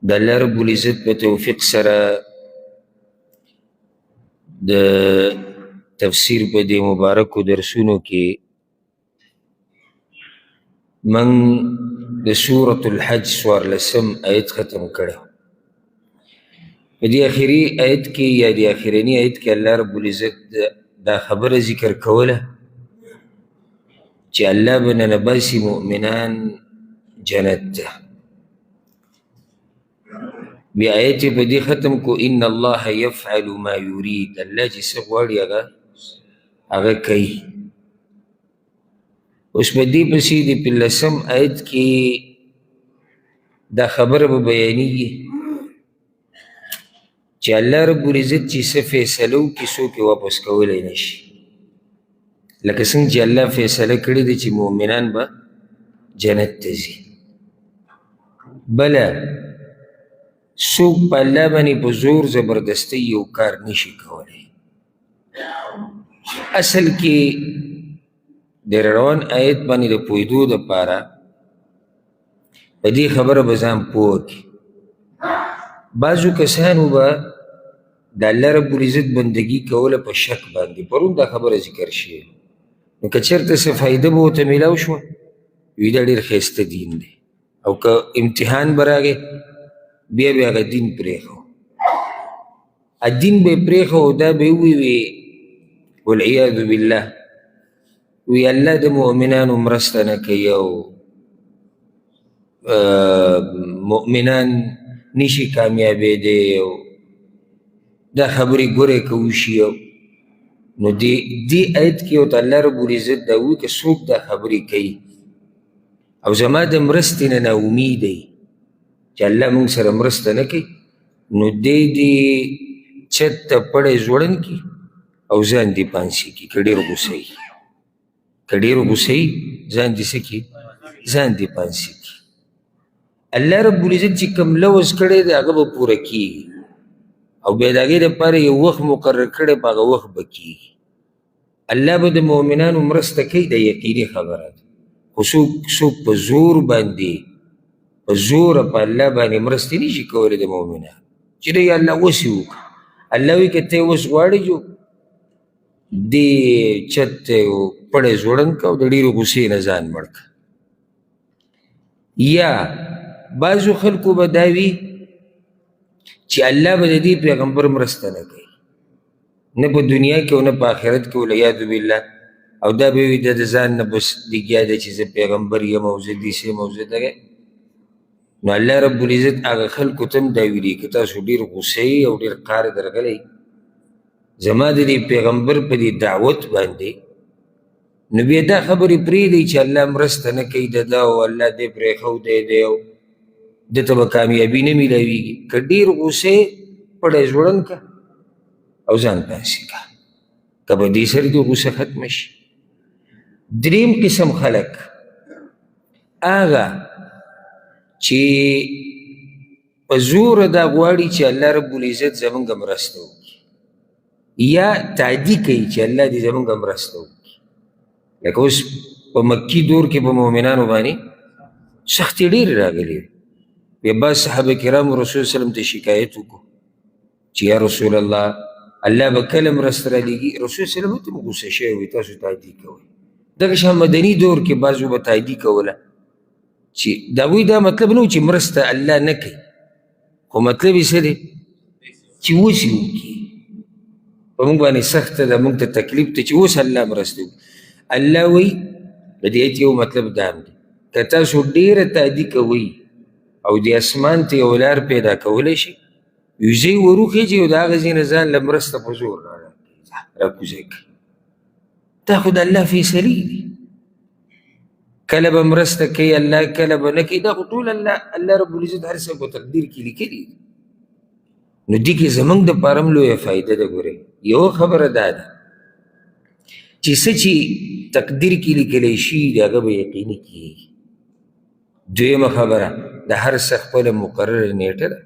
د الله رب العزت په توفیق سره د تفسیر په دې مبارکو درسونو کې من د سورة الحج 14 آیت ختم کړو. په دې اخري آیت کې یا دې اخرني آیت کې الله رب العزت دا خبره ذکر کوله چې الله به ننباسي مؤمنان جنت ته. بیا آیت یې په دې ختم کو ان الله یفعل ما یرید، الله چې څه غواړي هغه کوي. اوس په دې پسې د 15 آیت کې دا خبره به بیانېږي چې الله رب العزت چې څه فیصله وکړي څوک یې واپس کولی نه شي. لکه څنګه چې الله فیصله کړې ده چې مؤمنان به جنت ته ځي. بله څوک په الله باندې په زور زبردستۍ یو کار نشي کولی. اصل کې د روان آیت باندې د پوهېدو دپاره په دې خبره به ځان پوه کړي. بعضو کسانو به د الله رب العزت بندګي کوله په شک باندې، پرون دا خبره ذکر شوې. نو که چېرته څه فایده به ورته میلاو شوه وي دا ډېر ښایسته دین دی، او که امتحان به راغی بیا به هغه دین پرېښود، دین به یې پرېښود، دا به یې ووایي والعیاذ بالله، وی الله د مؤمنانو مرسته نه کوي او مؤمنان نشي کامیابېدی او دا خبرې ګورې که وشي. او نو دې آیت کې ورته الله رب العزت دا وایي که څوک دا خبرې کوي او زما د مرستې نه ناامیده وي چې الله موږ سره مرسته نه کوي، نو دی دې چت ته پړی ځوړند کړي او ځان دې پانسي کړي. که ډېر غوسه وي، که ډېر غوسه وي ځان دې څه کړي؟ ځان دې پانسي کړي. الله رب العزت چې کوم لوظ کړی دی هغه به پوره کېږي، او بیا د هغې دپاره یو وخت مقرر کړی، په هغه وخت به کېږي. الله به د مؤمنانو مرسته کوي، دا یقیني خبره ده. خو څوک په زور باندې، په زوره په الله باندې مرستې نه شي کولی د مؤمنانو، چې دی الله وس یې وکړه. الله وایي که ته وس غواړې جو دې چت ته یو پړی ځوړند کړه او د ډېرې غوسې نه ځان مړ کړه. یا بعضو خلکو به دا وي چې الله به د دې پیغمبر مرسته نه کوي، نه په دنیا کې او نه په آخرت کې، والعیاذ بالله. او دا به وي د ځان نه بس لګیا دی چې زه پیغمبر یم او زه داسې یم او زه دغه. نو الله رب العزت هغه خلکو ته هم دا ویلي که تاسو ډېر غوسه یئ او ډېر قار درغلی زما د دې پیغمبر په دې دعوت باندې، نو بیا دا خبرې پرېږدئ چې الله مرسته نه کوي د ده او الله دې پرېښودی دی او ده ته به کامیابي نه میلاویږي. که ډېر غوسه یې پړی ځوړند کړه او ځان پاسې کړه، که به دې سره دې غوسه ختمه شي. دریم قسم خلک هغه چې په زوره دا غواړي چې الله رب العزت زمونږ مرسته وکړي، یا تعدي کوي چې الله دې زمونږ مرسته وکړي. لکه اوس په مکي دور کې په مؤمنانو باندې سختې ډېرې راغلې وې. بیا بعض صحابه کرامو رسول وسلم ته شکایت وکړو چې یا رسول الله الله به کله مرسته رالیږي. رسول وسلم ته هم غوسه شوی وي تاسو تعدي کوئ. دغه شان مدني دور کې بعضو به تعدي کوله چې د هغوی دا مطلب نه و چې مرسته الله نه کوي، خو مطلب یې څه دی چې اوس یې وکړي. په موږ باندې سخته ده، موږ ته تکلیف دی چې اوس الله مرسته وکړي. الله وایي په دې آیت یو مطلب دا هم دی که تاسو ډېره تعدي کوئ او د اسمان ته یو لار پیدا کولی شئ، یو ځای وروخېږي او د هغه ځای نه ځان له مرسته په زور راکوزه کوي. دا خو د الله فیصلې دي. کله به مرسته کوي الله، کله به نه کوي، دا خو ټول الله رب العزت هر څه په تقدیر کې لیکلي دي. نو دې کې زموږ دپاره هم لویه فایده ده. ګورئ یوه خبره دا ده چې څه چې تقدیر کې لیکلی شي د هغه به یقیني کېږي. دویمه خبره د هر څه خپله مقرره نیټه ده.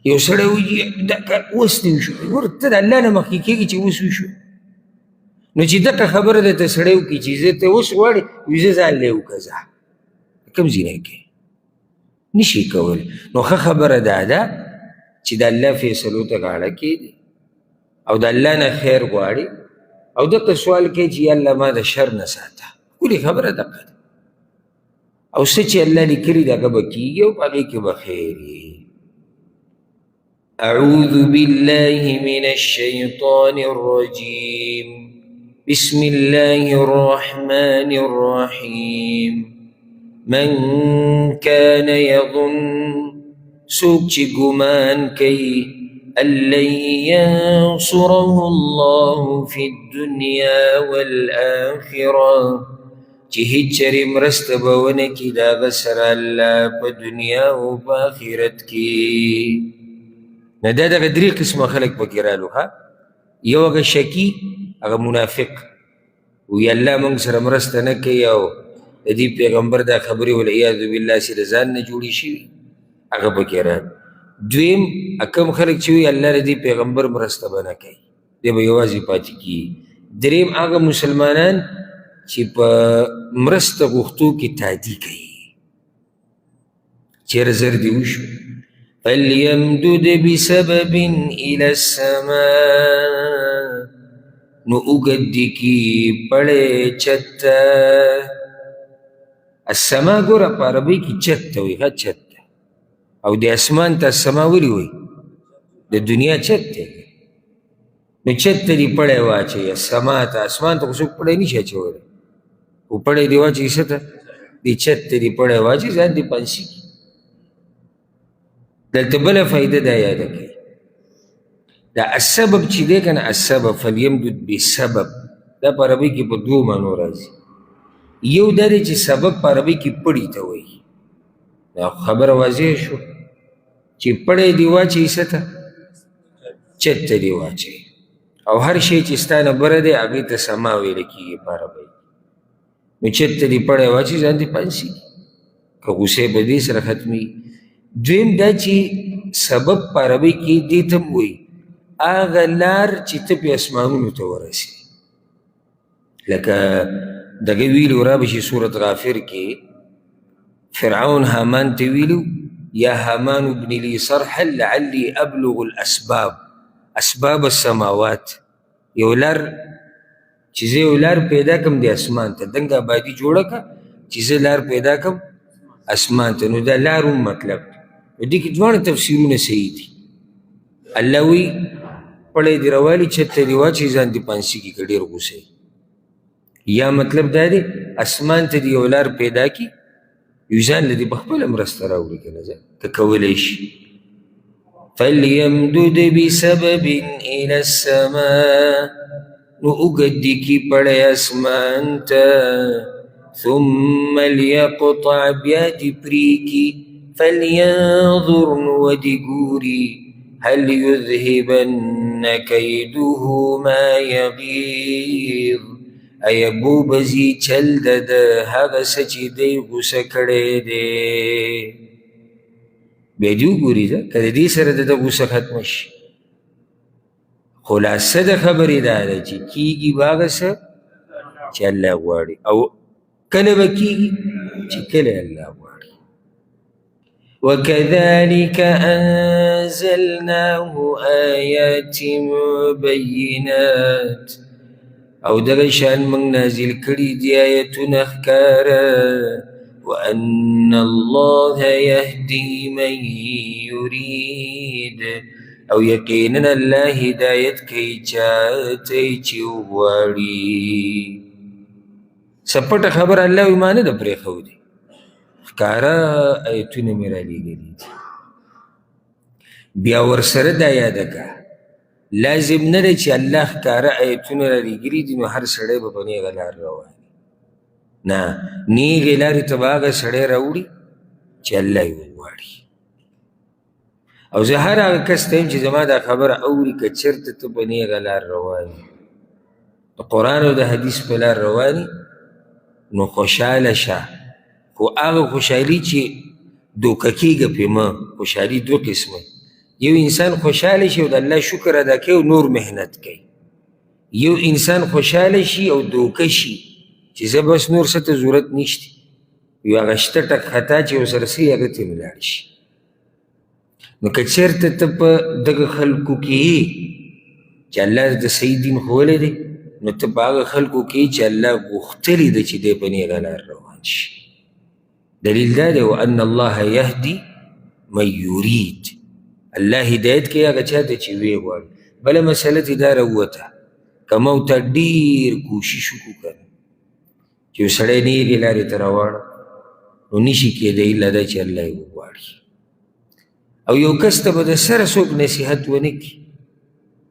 یو سړی وایي دا کار اوس دی وشو، ګوره ته د الله نه مخکې کېږي چې اوس وشو. نو چې دغه خبره درته سړی وکړي چې زه ته اوس غواړې، وایي زه ځان له وکړه، ځه کوم ځای نه کوې. نشي کولی. نو ښه خبره دا ده چې د الله فیصلو ته غاړه کښېږدي او د الله نه خیر غواړي او دقه سوال کوي چې یا الله ما د شر نه ساته. ښکلې خبره دقه ده. او څه چې الله لیکلي د هغه به کېږي او په هغې کې به خیر وي. أعوذ بالله من الشيطان الرجيم. بسم الله الرحمن الرحيم. من كان يظن، څوک چې ګمان کوي، أن لن ينصره الله في الدنيا والآخرة، چې هیڅ چېرې مرسته به ونه کړي د هغه سره الله په دنیا او په آخرت کې. نه دا دغه درې قسمه خلک پکې رالو. ښه، یو هغه شکي، هغه منافق، وایي الله موږ سره مرسته نه کوي او د دې پیغمبر دا خبرې والعیاذ بالله چې د ځان نه جوړې شوي، هغه پکې راغلی. دویم کوم خلک چې وایي الله د دې پیغمبر مرسته به نه کوي، دی به یوازې پاتې کېږي. دریم هغه مسلمانان چې په مرسته غوښتو کې تادي کوي، چېرې زر دې وشو. فلیمدد بسبب الی السماء، نو اوږد دې کړي پړی چت ته. السما ګوره په عربۍ کې چت ته وایي، ښه چت ته. او د اسمان ته السما ولې وایي؟ د دنیا چت دی. نو چت ته دې پړی واچوي، السما ته. اسمان ته خو څوک پړی نه شي اچولی، خو پړی دې واچوي څه ته؟ دې چت ته دې پړی واچوي، ځان دې پانسي کړي. دلته بله فایده دا یاده کړئ، دا السبب چې دی که نه، السبب فلیمدد بسبب، دا په عربۍ کې په دوو معنو راځي. یو دا دی چې سبب په عربۍ کې پړي ته وایي. دا خبره واضح شو چې پړی دې واچوي څه ته؟ چت ته دې واچوي. او هر شی چې ستا نه بره دی هغې ته سما ویل کېږي په عربۍ. نو چت ته دې پړی واچوي، ځان دې پانسي که غوسې به دې سره ختمېږي. دویم دا چې سبب په عربۍ کې دې ته هم وایي، هغه لار چې ته پرې اسمانونو ته ورسې. لکه دغه ویلو را به شي سورت غافر کې، فرعون هامان ته ویلو یا هامان ابن لي صرحا لعلي ابلغ الاسباب، اسباب السماوات. یو لار چې زه یو لار پیدا کړم د اسمان ته، دنګه آبادي جوړه کړه چې زه لار پیدا کړم اسمان ته. نو دا لار هم مطلب دی. نو دې کې دواړه تفسیرونه صحیح دي. الله وایي پړی دې راوالي، چت ته دې واچوي، ځان دې پانسي کړي که ډېر غوسه یې. یا مطلب دا دی اسمان ته دې یو لار پیدا کړي، یو ځان له دې په خپله مرسته راوړي که نه، که کولی شي. فلیمدد بسبب الی السماء، نو اوږد دې کړي پړی اسمان ته. ثم ليقطع، بیا دې پرې کړي. فلينظر، نو ودې ګوري، هل يذهبن کیده ما یغیظ، ایا بو به ځي چل د ده هغه څه چې دی غوسه کړی دی. بیا دې وګوري ده که د دې سره د ده غوسه ختمه شي. خلاصه د خبرې دا ده چې کېږي به هغه څه چې الله غواړي، او کله به کېږي چې کله الله غواړي. وكذلك أنزلناه آيات بينات، او دغه شان موږ نازل کړي دي آیتونه ښکاره. وأن الله يهدي من يريد، او یقینا الله هدایت کوي چاته چې وغواړي. څه پټه خبره الله وایي ما نه ده پرېښودې، ښکاره آیتونه مې رالیږلي دي. بیا ورسره دا یاده کړه، لازم نه ده چې الله ښکاره آیتونه رالیږلي دي نو هر سړی به په نېغه لار روان. نه، نېغې لارې ته به هغه سړی راوړي چې الله یې وغواړي. او زه هر هغه کس ته یم چې زما دا خبره اوري، که چېرته ته په نېغه لار روان یې، د قرآن او د حدیث په لار روان یې، نو خوشحاله شه. خو هغه خوشحالي چې دوکه کېږه پرې مه. خوشحالي دوه قسمه، یو انسان خوشحاله شي او د الله شکر ادا کوي او نور محنت کوي. یو انسان خوشحاله شي او دوکه شي چې زه بس نور څه ته ضرورت نشته. یو هغه شته ټک خطا چې ورسره سي هغه ترې ولاړ شي. نو که چېرته ته په دغه خلکو کې چې الله د صحیح دین ښوولی دی، نو ته په هغه خلکو کې چې الله غوښتلې ده چې دی په نېغه لار روان شي. دلیل دا دی وان الله یهدي من یرید، الله هدایت کوي هغه چا ته چې ویې غواړي. بله مسله ترې دا راووته، که ما او تا ډېر کوشش وکړو که نه چې یو سړی نېغې لارې ته راواړه، نو نشي کېدی الا دا چې الله یې وغواړي. او یو کس ته به د سره څوک نصیحت ونه کړي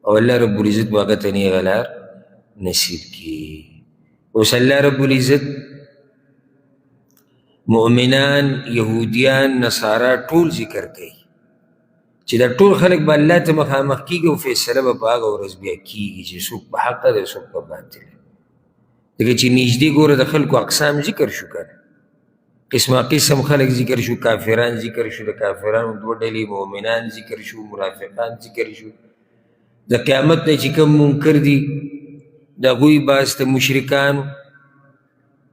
او الله رب العزت به هغه ته نېغه لار نصیب کړي. اوس الله رب العزت مؤمنان، یهودیان، نصارا ټول ذکر کوي چې دا ټول خلک به الله ته مخامخ کېږي او فیصله به په هغه ورځ بیا کېږي چې څوک په حقه دی څوک په باطل. ځکه چې نږدې ګوره د خلکو اقسام ذکر شو که نه، قسمه قسم خلک ذکر شو، کافران ذکر شو، د کافرانو دوه ډلې، مؤمنان ذکر شو، منافقان ذکر شو، د قیامت نه چې کوم منکر دي د هغوی باس د مشرکانو.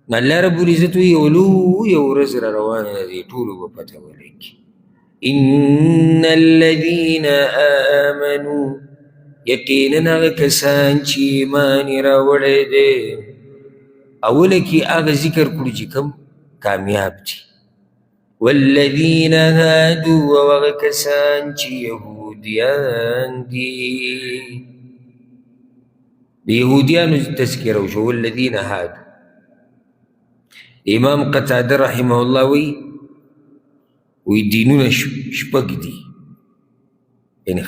نو الله رب العزت وایي یوه لویه ورځ را روانه ده، دې ټولو به پته ولګي. ان الذین آمنو، یقینا هغه کسان چې ایمان یې راوړی دی. اوله کې هغه ذکر کړو چې کوم کامیاب دي. والذین هادو، او هغه کسان چې یهودیان دي، د یهودیانو تذکره وشوه. والذین هادو، امام قتاده رحمه الله وایي وایي دینونه شپږ دي، یعنې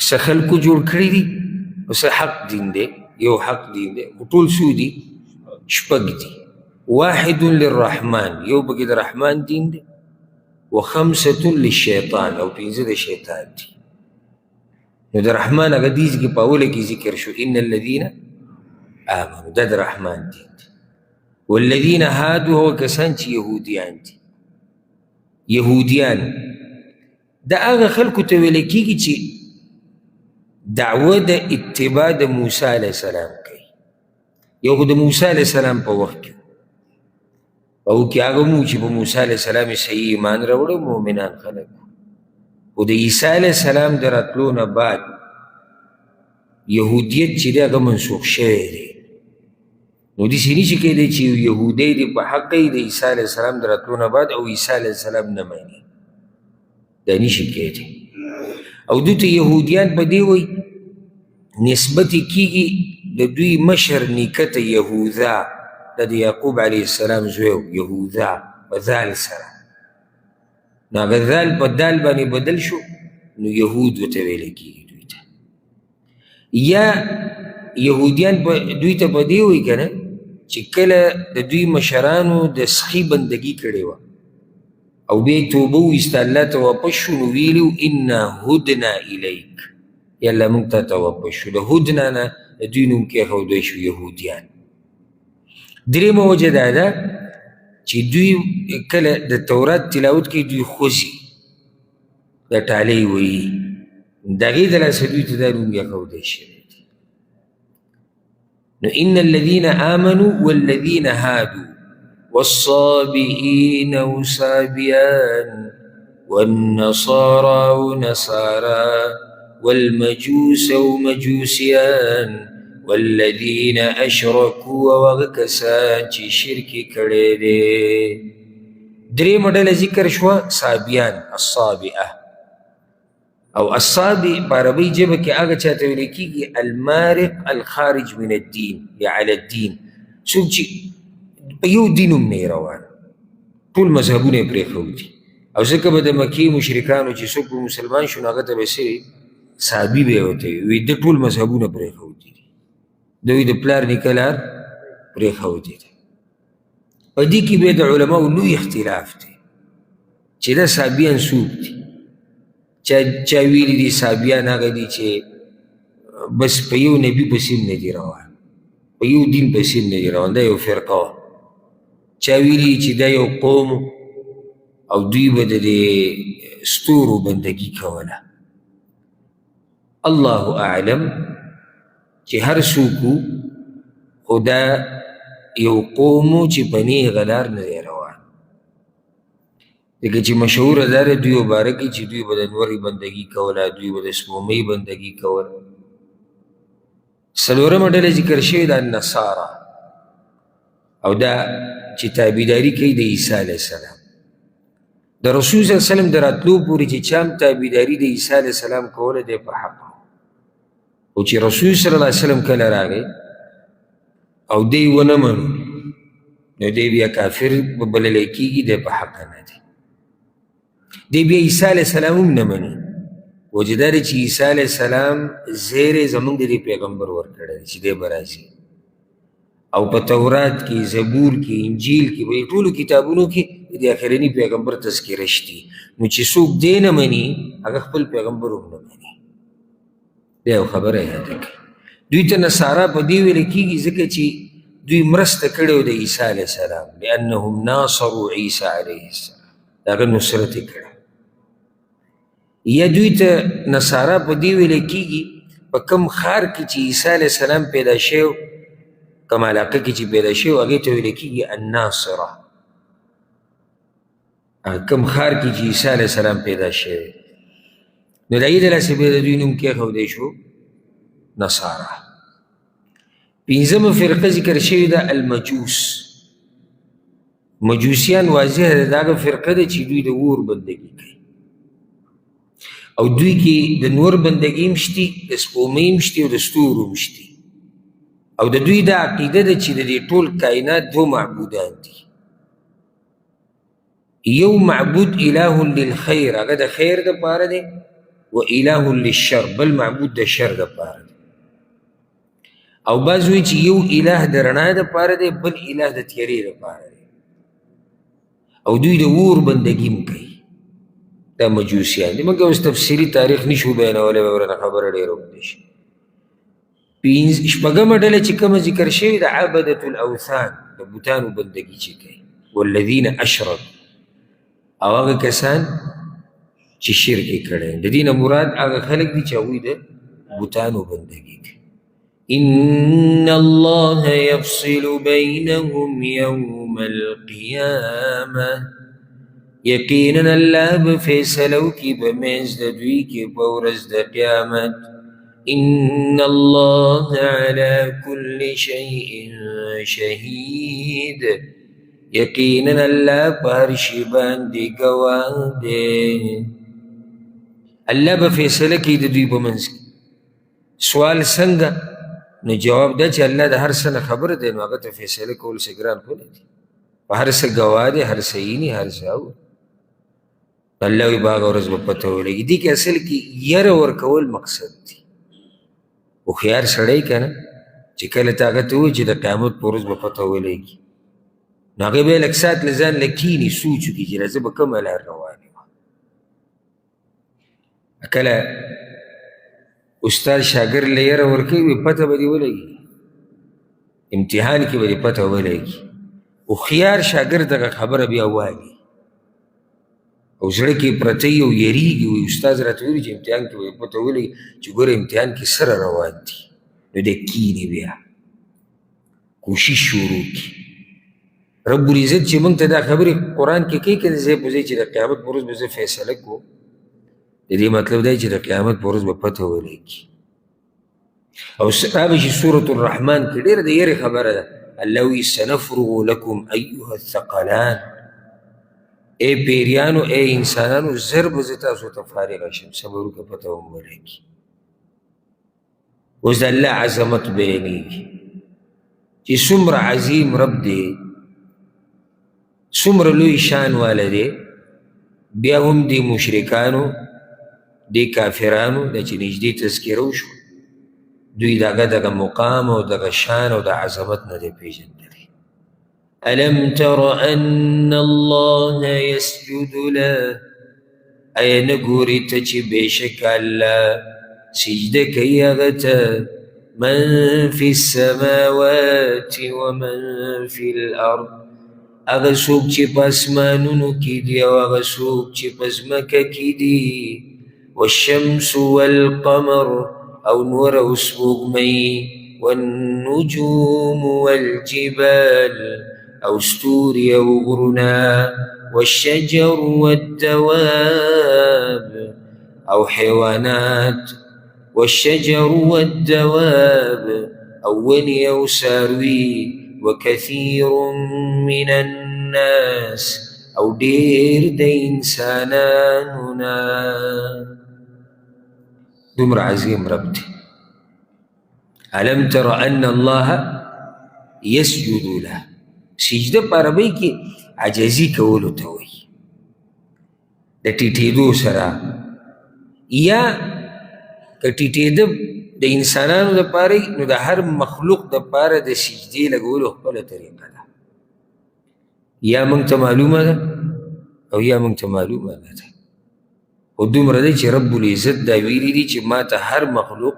څه خلکو جوړ کړي دي او څه حق دین دی، یو حق دین دی، خو ټول څو دي؟ شپږ دي. واحد للرحمن، یو پکې د رحمان دین دی، وخمسة للشیطان، او پنځه د شیطان دي. نو د رحمان هغه دې ځای کې په اوله کې ذکر شو، ان الذین آمنو، دا د رحمان دین دی. والذین هادو، هغه کسان چې یهودیان دي. یهودیان دا هغه خلکو ته ویل کېږي چې دعوه د اتباع د موسی علیه السلام کوي. یو خو د موسی علیه السلام په وخت کې او کې هغه مو چې په موسی علیه السلام یې صحیح ایمان راوړی، مؤمنان خلک وو. خو د عیسی علیه السلام د راتلو نه بعد یهودیت چې دی هغه منسوخ شوی دی. نو داسې نه شي کېدی چې یو یهودی دې په حقه یې د عیسی علیه السلام د راتلو نه بعد او عیسی علیه السلام نه مني، دا نه شي کېدی. او دوی ته یهودیان په دې وایي نسبت یې کېږي د دوی مشر نیکه ته یهوذا، دا د یعقوب علیه السلام زوی و، یهوذا په ذال سره. نو هغه ذال په دال باندې بدل شو، نو یهود ورته ویل کېږي دوی ته. یا یهودیان دوی ته په دې وایي که نه چې کله د دوی مشرانو د سخي بندګي کړې وه او بیا یې توبه وویسته، الله ته واپس شو، نو ویلي وو انا هدنا الیک، یا الله موږ تا ته واپس شو. د هدنا نه د دوی نوم کېښودی شو یهودیان. درېیمه وجه دا ده چې دوی کله د تورات تلاوت کوي دوی خوځي، د ټالۍ وایي، د هغې د لاسه دوی ته دا نوم ایښودی شوی دی. نو ان الذین آمنوا والذین هادو والصابئین وصابیان والنصارى ونصارى والمجوس ومجوسیان والذین اشرکوا، او هغه کسان چې شرک یې کړی دی. درېیمه ډله ذکر شوه صابیان، الصابئه. او الصابئ په عربۍ ژبه کې هغه چا ته ویل کېږي المارق الخارج من الدین یا علی الدین، څوک چې په یو دین هم نه روان، ټول مذهبونه یې پرېښودي. او ځکه به د مکې مشرکانو چې څوک به مسلمان شو نو هغه ته به څه وي؟ صابي به یې ورته وي، ده ټول مذهبونه پرېښودي دي، دوی د پلار نیکه لار پرېښودې ده. په دې کې بیا د علماو لوی اختلاف دی چې دا صابیان څوک دي. چا ویلي دي صابیان هغه دي چې بس په یو نبي پسې هم نه دي روان، په یو دین پسې هم نه دي روان، دا یو فرقه وه. چا ویلي چې دا یو قوم او دوی به د دې ستورو بندګي کوله. الله اعلم چې هر څوک خو دا یو قوم چې په نېغه لار نه دی روان. ځکه چې مشهوره دا ده دوی مبارکي چې دوی به د نورې بندګي کوله، دوی به د سپوږمۍ بندګي کوله. څلورمه ډله ذکر شوې ده النصارا، او دا چې تابعداري کوي د عیسی علیه السلام. د رسول صلی الله علیه وسلم د راتلو پورې چې چا هم تابعداري د عیسی علیه السلام کوله دی په حق، خو چې رسول صلی الله علیه وسلم کله راغی او دی ونه منو نو دی بیا کافر به بللی کېږي، دی په حقه نه دی. دی بیا عیسی علیه السلام هم نه مني. وجه دا دی چې عیسی علیه السلام زیری زموږ د دې پیغمبر ورکړی دی چې دی به راځي، او په تورات کې، زبور کې، انجیل کې، په دې ټولو کتابونو کې د دې اخرني پیغمبر تذکره شتي. نو چې څوک دی نه مني هغه خپل پیغمبر هم نه مني. دا یو خبره یاده کړئ. دوی ته نصارا په دې ویل کېږي ځکه چې دوی مرسته کړې وه د عیسی علیه السلام، لأنهم ناصروا عیسی علیه السلام، د هغه نصرت یې کړی. یا دوی ته نصارا په دې ویل کېږي په کوم ښار کې چې عیسی علیه السلام پیدا شوی، کوم علاقه کې چې پیدا شوی، هغې ته ویل کېږي الناصره. هغه کوم ښار کې چې عیسی علیه السلام پیدا شوی، نو د هغې د لاسه بیا د دوی نوم کېښودی شو نصارا. پنځمه فرقه ذکر شوې ده المجوس. مجوسیان واضح ده، دا هغه فرقه ده چې دوی د اور بندګي کوي، او دوی کې د نور بندګي هم شتي، د سپوږمۍ هم شتي، او د ستورو هم شتي. او د دوی دا عقیده ده چې د دې ټول کائنات دوه معبودان دي، یو معبود اله للخیر، هغه د خیر دپاره دی، و اله للشر، بل معبود د شر دپاره دی. او بعض وایي چې یو اله د رڼا دپاره دی، بل اله د تیارې دپاره دی. او دوی د اور بندګي هم کوي. دا مجوسیان دي. موږ اوس تفصیلي تاریخ نشو بیانولی، به ورنه خبره ډېره اوږده شي. شپږمه ډله چې کومه ذکر شوې ده عبدة الاوثان، د بتانو بندګي چې کوي، والذین اشرکوا، او هغه کسان چې شرک یې کړی. د دې نه مراد هغه خلک دي چې هغوی د بتانو بندګي کوي. إن الله يفصل بينهم يوم القيامة، یقینا الله به فیصله وکړي په منځ د دوی کې په ورځ د قیامت. إن الله على كل شيء شهيد، یقینا الله په هر شي باندې ګواه دی. الله به فیصله کوي د دوی په منځ کې. سوال څنګه؟ نو جواب دا چې الله د هر څه نه خبر دی، نو هغه ته فیصله کول څه ګران خو نه دي. په هر څه ګواه دی، هر څه ویني، هر څه اوري. الله وایي په هغه ورځ به پته ولګي. دې کې اصل کې یره ورکول مقصد دی. هوښیار سړی که نه چې کله ته هغه ته ووایي چې د قیامت په ورځ به پته ولګي، نو هغه بیا لږ ساعت له ځان له کښېني، سوچ وکړي چې زه به کومه لار روان یم. کله استاد شاګرد له یره ورکوي، وایي پته به دې ولګي، امتحان کې به دې پته ولګي. هوښیار شاګرد دغه خبره بیا والي او زړه کې پرته یې او یریږي، وایي استاد راته ویلي چې امتحان کې به یې پته ولګي چې ګوره امتحان کې سره روان دي. نو دی کښېني بیا کوشش شروع کړي. رب العزت چې موږ ته دا خبرې قرآن کې کوي که نه، ځای په ځای چې د قیامت په ورځ به زه فیصله کوم، د دې مطلب دی چې د قیامت په ورځ به پته ولګي. او را به شي سورة الرحمن کې ډېره د یرې خبره ده. الله وایي سنفرغ لکم ایها الثقلان، ای پیریانو ای انسانانو زر به زه تاسو ته فارغه شم، صبر وکړه پته هم ولګي. اوس د الله عظمت بیانېږي چې څومره عظیم رب دی، څومره لوی شان والا دی. بیا هم دې مشرکانو، دې کافرانو دا چې نږدې تذکره وشوه، دوی دغه دغه مقام او دغه شان او د عظمت نه دی پېژندلی. ألم تر أن الله يسجد له، ایا نه ګورې ته چې بېشکه الله سجده کوي هغه ته، من فی السماوات ومن فی الأرض، هغه څوک چې په اسمانونو کې دي او هغه څوک چې په ځمکه کې دي، والشمس والقمر او نور او سپوږمۍ، والنجوم والجبال او ستوري او غرونه، والشجر والدواب او حیوانات، والشجر والدواب او ونې او څاروي، وکثیر من الناس او ډېر د انسانانو نه. دومره عظیم رب دی. الم تر ان الله يسجد له. سجده په عربۍ کې عاجزي کولو ته وایي، د ټیټېدو سره، یا که ټیټېده د انسانانو دپاره نو د هر مخلوق دپاره د سجدې لګولو خپله طریقه ده. یا موږ ته معلومه ده او یا موږ ته معلومه نه ده، خو دومره ده چې رب العزت دا ویلي دي چې ما ته هر مخلوق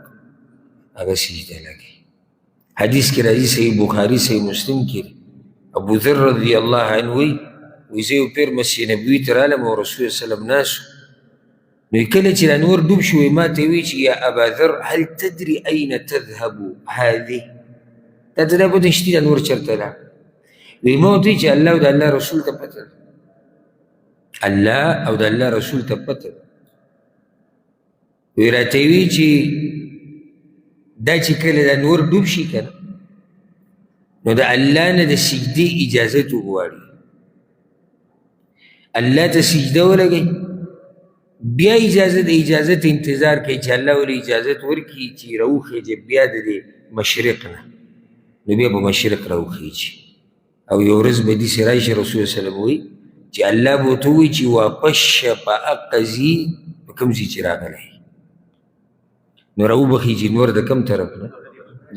هغه سجده لګوي. حدیث کې راځي، صحیح بخاري صحیح مسلم کې، ابو ذر رضی الله عنه وایي، وایي زه یو پېر مسجد نبوي ته رالم او رسول الله صلی الله علیه وسلم ناست و. نو کله چې دا نور ډوب شو، ما ته وایي چې یا ابا ذر هل تدري اين تذهب هذه؟ تا ته دا پته شته دا نور چېرته لاړ؟ وایي ما ورته وایي چې الله او د الله رسول ته پته ده، الله او د الله رسول ته پته ده. وایي راته وایي چې دا چې کله دا نور ډوب شي که نه، نو د الله نه د سجدې اجازت وغواړي، الله ته سجده ولګوي، بیا اجازه د اجازت انتظار کوي چې الله ولې اجازت ورکړي چې راوخېږي بیا د دې مشرق نه، نو بیا په مشرق راوخېږي. او یو ورځ به داسې راشي، رسول الله صلی الله علیه وسلم وایي چې الله به ورته ووایي چې واپس شه په هغه ځای په کوم ځای چې راغلی، نو راوبخېږي نور د کوم طرف نه؟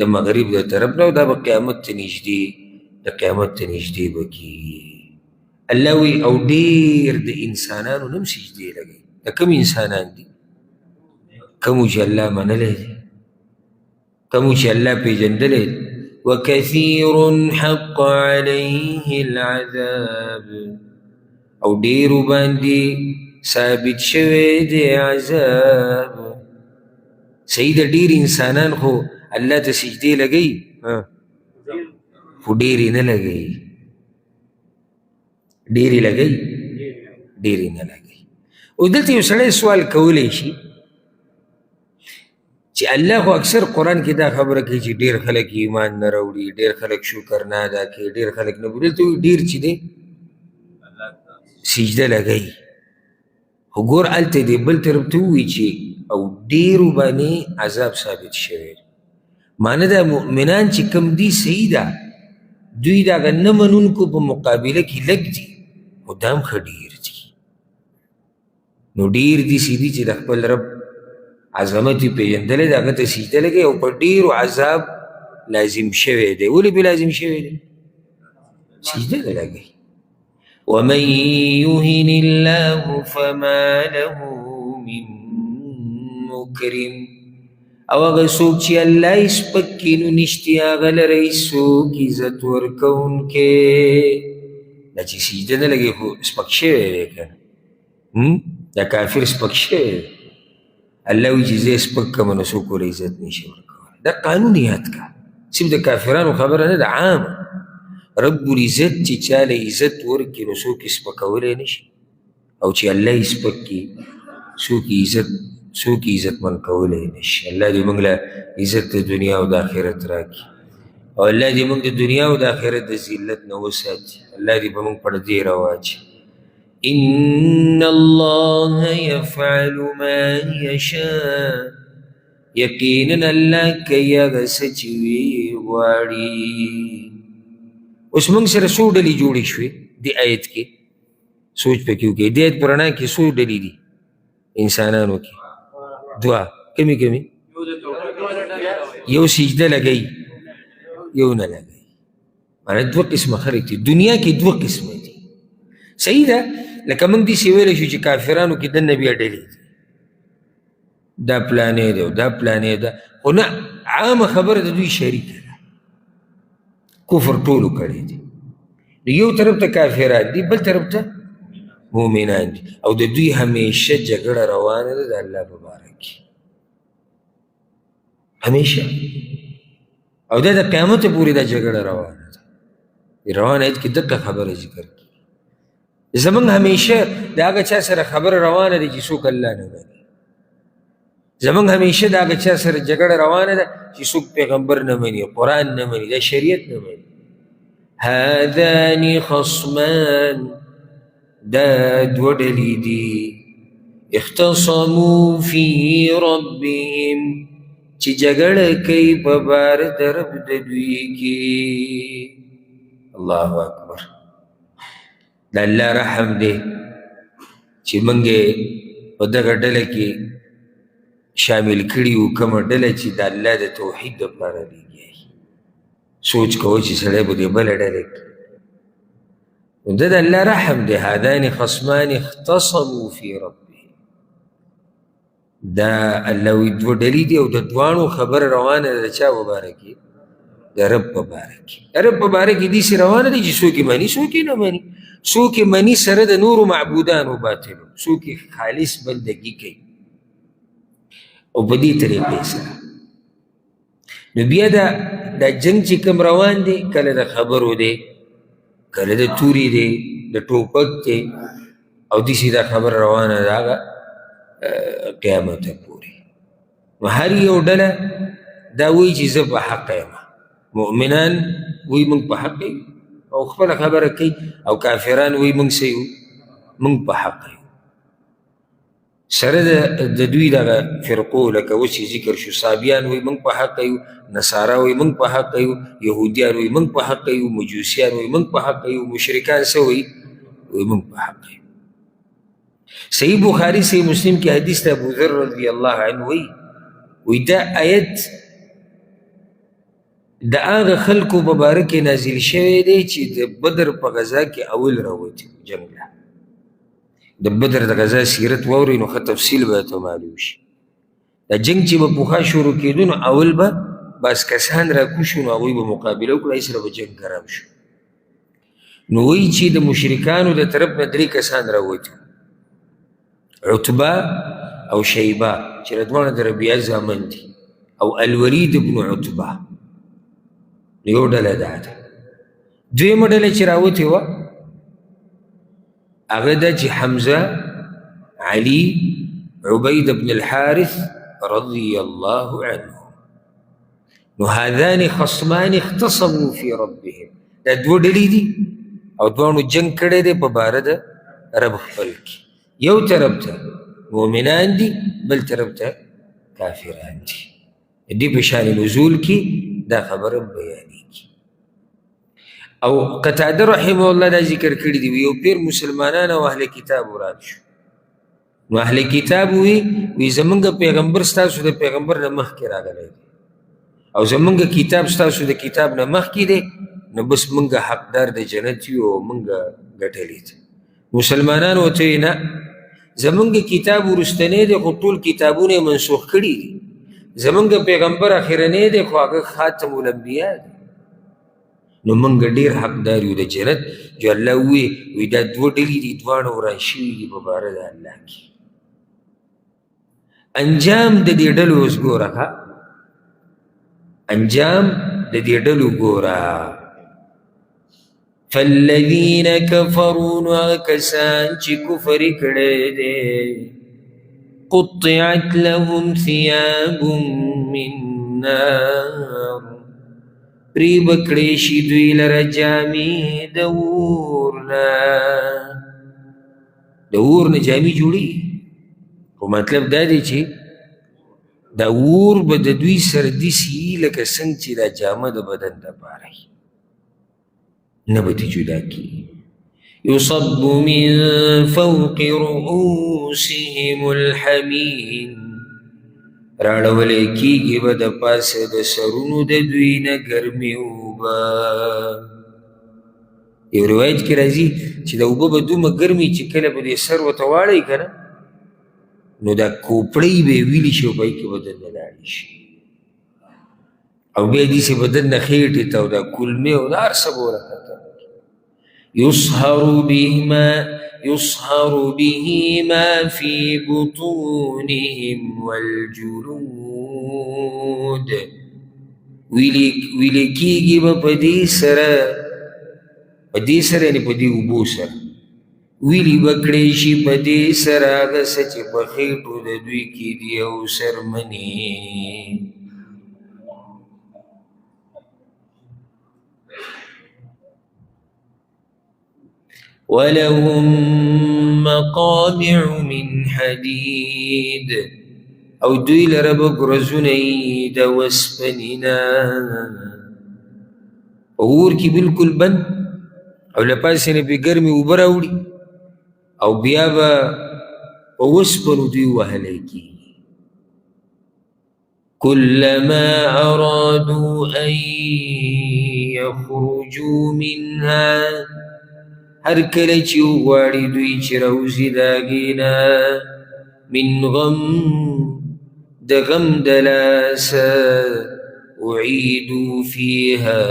د مغرب د طرف نه، او دا به قیامت ته نږدې، د قیامت ته نږدې به کېږي. الله وایي او ډېر د انسانانو نه هم سجدې لګوي. د کوم انسانان دي؟ کومو چې الله منلی دی، کومو چې الله پېژندلی دی. وکثیر حق علیه العذاب، او ډېرو باندې ثابت شوی دی عذاب. صحیح ده، ډېر انسانان خو الله ته سجدې لګوي، خو ډېر یې نه لګوي، ډېر یې لګوي، ډېر یې نه لګوي. او دلته یو سړی سوال کولی شي چې الله خو اکثر قرآن کې دا خبره کوي چې ډېر خلک ایمان نه راوړي، ډېر خلک شکر نه ادا کوي، ډېر خلک نه. دلته وایي ډېر چې دی سجده لګوي، خو ګور هلته دې بل طرف ته ووایي چې او ډېرو باندې عذاب ثابت شوی. معنی دا مؤمنان چې کوم دي صحیح ده، دوی د هغه نه منونکو په مقابله کې لږ دي، خو دا هم ښه ډېر دي. نو ډېر داسې دي چې د خپل رب عظمت یې پېژندلی دی، هغه ته سجده لګوي، او په ډېرو عذاب لازم شوی دی. ولې پرې لازم شوی دی؟ سجده نه لګوي. ومن يهن الله فما له من مکرم، او هغه څوک چې الله یې سپک کړي نو نشته هغه لره هېڅوک عزت ورکوونکی. دا چې سجده نه لګوي خو سپک شوی دی که نه، دا کافر سپک شوی دی. الله وایي چې زه یې سپک کړم نو څوک ورله عزت نه شي ورکولی. دا قانون یاد کړه، صرف د کافرانو خبره نه ده، عامه. رب العزت چې چا له عزت ورکړي نو څوک یې سپکولی نه شي، او چې الله یې سپک کړي څوک یې عزت، څوک یې عزتمن کولی نه شي. الله دې موږ له عزت د دنیا او د آخرت راکړي، او الله دې موږ د دنیا او د آخرت د ذلت نه وساتي. الله دې په موږ پردې راواچوي. إن الله يفعل ما يشاء، یقینا الله کوي هغه څه چې وي غواړي. اوس موږ سره څو ډلې جوړې شوې دې آیت کې، سوچ پکې وکړئ. دې آیت په رڼا کې څو ډلې دي انسانانو کې؟ دوه. کمې کمې؟ یو سجده لګوي، یو نه لګوي. معنی دوه قسمه خلک دي دنیا کې، دوه قسمه دي. صحیح ده، لکه موږ داسې ویلی شو چې کافرانو کې دننه بیا ډلې دي، دا پلانې دی او دا پلانې ده، خو نه، عامه خبره د دوی شریکه ده، کفر ټولو کړی دی. نو یو طرف ته کافران دي، بل طرف ته مؤمنان دي، او د دوی همیشه جګړه روانه ده د الله په باره کې، همیشه، او دا د قیامت پورې دا جګړه روانه ده. روان آیت کې دقه خبره ذکر کړي. زمونږ همیشه د هغه چا سره خبره روانه ده چې څوک الله نه مني. زمونږ همیشه د هغه چا سره جګړه روانه ده چې څوک پیغمبر نه مني، قرآن نه مني، دا شریعت نه مني. هذان خصمان، دا دوه ډلې دي، اختصموا فی ربهم، چې جګړه کوي په باره د رب د دوی کې. الله اکبر. د الله رحم دی چې موږ یې په دغه ډله کې شامل کړي یو، کومه ډله چې د الله د توحید دپاره لګیا. سوچ کوه چې سړی به دې بله ډله کې. نو دا د الله رحم دی. هذان خصمان اختصموا فی ربهم، دا الله وایي دوه ډلې دي او د دواړو خبره روانه ده د چا په باره کې؟ د رب په باره کې. د رب په باره کې داسې روانه ده چې څوک یې مني، څوک یې نه مني، څوک یې مني سره د نورو معبودانو باطلو، څوک یې خالص بندګي کوي، او په دې طریقې سره. نو بیا دا جنګ چې کوم روان دی، کله د خبرو دی، کله د تورې دی، د ټوپک دی، او داسې دا خبره روانه ده هغه قیامته پورې. نو هر یو ډله دا وایي چې زه په حق یم. مؤمنان وایي موږ په حق یو او خپله خبره کوي، او کافران وایي موږ څه یو؟ موږ په حق یو. سره د دوی دغه فرقو لکه اوس چې ذکر شو، صابیان وایي موږ په حق یو، نصارا وایي موږ په حق یو، یهودیان وایي موږ په حق یو، مجوسیان وایي موږ په حق یو، مشرکان څه وایي؟ وایي موږ په حق یو. صحیح بخاری صحیح مسلم کې حدیث ته ابو ذر رضی الله عنه وایي، وایي دا آیت د هغه خلکو په باره کې نازل شوی دی چې د بدر په غذا کې اول راوتي جنګ له. د بدر د غذا سیرت واورئ نو ښه تفصیل به ورته معلوم شي. دا جنګ چې به پخوا شروع کېدو نو اول به بعض کسان راکوز شو، نو هغوی به مقابله وکړه، هغې سره به جنګ ګرم شو. نو وایي چې د مشرکانو د طرف نه درې کسان راوتي، عتبه او شیبه چې دا دواړه د ربیعه زامن دي، او الولید بن عتبه. یو ډله دا ده. دویمه ډله چې راوتې وه هغه ده چې حمزه، علی، عبید بن الحارث رضی الله عنه. نو هذان خصمان اختصموا فی ربهم، دا دوه ډلې دي او دواړو جنګ کړی دی په باره د رب خپل کې. یو طرف ته مؤمنان دي، بل طرف ته کافران دي. دې په شان نزول کې دا خبره بیانېږي. او قتاده رحمه الله دا ذکر کړي دي، یو پیر مسلمانان او اهل کتاب وران شو. نو اهل کتاب وی وی زمونږ پیغمبر ستاسو د پیغمبر نه مخکې راغلی دی، او زمونږ کتاب ستاسو د کتاب نه مخکې دی، نو بس مونږ حقدار د جنت یو او مونږ ګټلی دی. مسلمانان ورته وایي نه، زمونږ کتاب وروستنی دی خو ټول کتابونه یې منسوخ کړي دي، زمونږ پیغمبر اخرنی دی خو هغه خاتم الانبیا دی، نو مونږ ډېر حقدار یو د جنت. چې الله ووایي وایي دا دوه ډلې دي، دواړه وران شوي دي په باره د الله کې. انجام د دې ډلو اوس ګوره، ښه انجام د دې ډلو ګوره. فالذین کفروا، نو هغه کسان چې کفر یې کړی دی، قطعت لهم ثیاب من نار، پرې به کړی شي دوی لره جامې د اور نه. د اور نه جامې جوړېږي، خو مطلب دا دی چې دا اور به د دوی سره داسې لکه څنګه چې دا جامه د بدن دپاره وي، نه به ترې جدا کېږي. يصب من فوق رؤوسهم الحمیم، راړولی کېږي به د پاسه د سرونو د دوی نه ګرمې اوبه. یو روایت کې راځي چې دا اوبه به دومره ګرمې چې کله به دې سر ورته واړوي که نه، نو دا کوپړۍ به یې ویلي شي او په هغې کې به دننه لاړې شي، او بیا داسې به دننه خېټې ته او دا کولمې او دا هر څه به ورته ختم کړي. يصهر به ما في بطونهم والجلود، ویلې کېږي به په دې سره، په دې سره یعنې په دې اوبو سره ویلي به کړی شي په دې سره هغه څه چې په خېټو د دوی کې دي او څرمنې. ولهم مقامع من حدید، او دوی لره به ګرځونه وي د وسپنې نه. په اور کې بالکل بند، او له پاسې نه پرې ګرمې اوبه راوړي، او بیا به په وسپنو دوی وهلی کېږي. كلما أرادوا أن يخرجوا منها، هر کله چې وغواړي دوی چې راوځي د هغې نه، من غم، د غم د لاسه، أعيدوا فيها،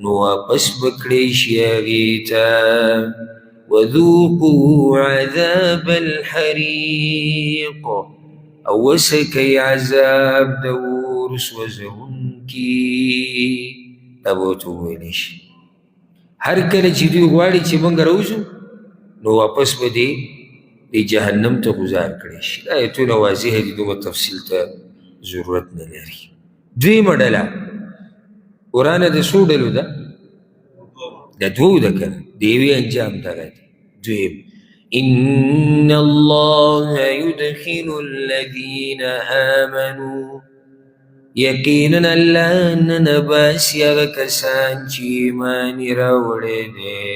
نو واپس به کړی شي هغې ته. وذوقوا عذاب الحريق، او وڅکئ عذاب د اور سوځوونکي. دا به ورته وویلی شي. هر کله چې دوی غواړي چې موږ راوځو، نو واپس به دې د جهنم ته ګزار کړی شي. دا آیتونه واضح دي، دومره تفصیل ته ضرورت نه لري. دویمه ډله ورانه د څو ډلو ده؟ د دوو ده که نه؟ د یوې انجام دغه دی. دویم، إن الله يدخل الذين آمنوا، یقینا الله ننباسي هغه کسان چې ایمان یې راوړی دی،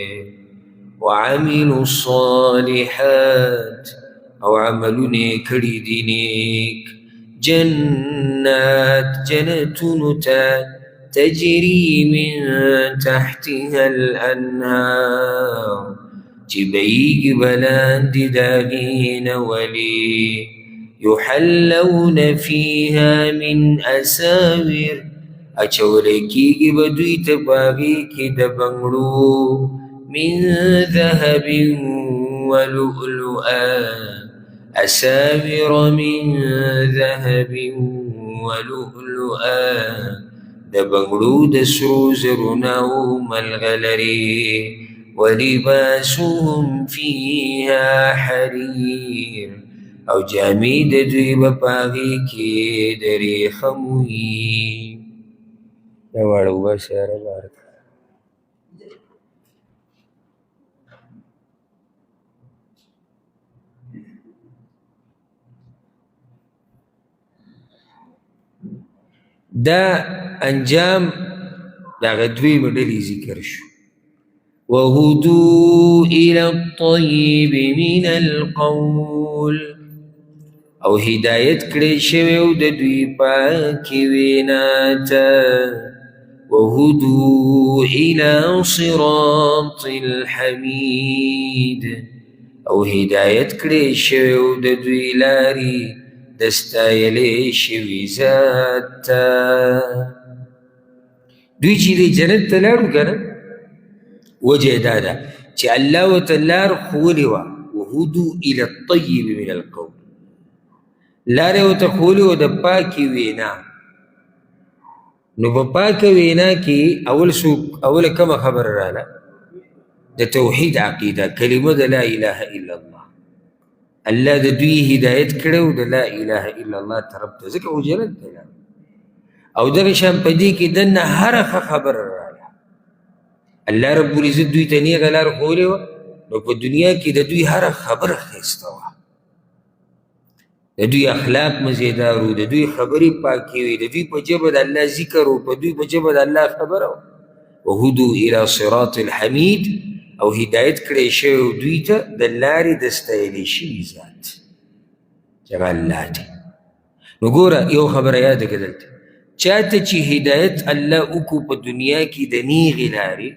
وعملوا الصالحات، او عملونه یې کړي دي نیک، جنات، جنتونو ته، تجري من تحتها الأنهار، چې بهیږي به لاندې د هغې نه ولې، يحلون فيها من أساور، اچولی کېږي به دوی ته په هغې کې د بنګړو، من ذهب ولؤلؤا، أساور من ذهب ولؤلؤا، د بنګړو د سرو زرو نه او ملغلرې، ولباسهم فيها حرير، او جامې د دوی به په هغې کې د ریښمو وي. دا واړه وباسه یاره بار. دا انجام د هغه دویمې ډلې ذکر شو. وهدوا إلى الطيب من القول، او هدایت کړی شوی و د دوی پاکې وینا ته. وهدوا إلى صراط الحمید، او هدایت کړی شوی و د دوی لارې د ستایلی شوي ذات ته. دوی چې د جنت ته لاړو که نه، وجه یې دا ده چې الله ورته لار ښوولې وه. وهدوا إلى الطيب من القول، لار یې ورته ښوولې وه د پاکې وینا. نو په پاکه وینا کې اول څوک، اوله کومه خبره راله؟ د توحید عقیده، کلمه د لا اله الا الله. الله د دوی هدایت کړی و د لا اله الا الله طرف ته، ځکه خو جنت ته لاړ. او دغه شان په دې کې دننه هره ښه خبره راله. الله رب العزت دوی ته نېغه لار ښوولې وه، نو په دنیا کې د دوی هره خبره ښایسته وه، د دوی اخلاق مزیدار وو، د دوی خبرې پاکې وې، د دوی په ژبه د الله ذکر و، په دوی په ژبه د الله خبره وه. وهدو الی صراط الحمید، او هدایت کړی شوی و دوی ته د لارې د ستایلی شوي ذات چې هغه الله دی. نو ګوره یو خبره یاده کړه دلته، چاته چې هدایت الله وکړو په دنیا کې د نیغې لارې،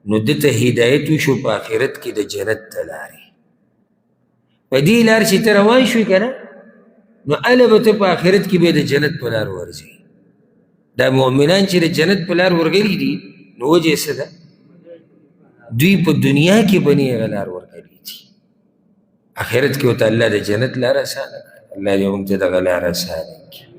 نو ده ته هدایت وشو په آخرت کې د جنت ته لارې. په دې لار چې ته روان شوې که نه، نو هله به ته په آخرت کې بیا د جنت په لار ورځې. دا مؤمنان چې د جنت په لار ورغلي دي، نو وجه یې څه ده؟ دوی په دنیا کې په نېغه لار ورغلي دي، آخرت کې ورته الله د جنت لار اسانه کړه. الله دې موږ ته دغه لار اسانه کړي.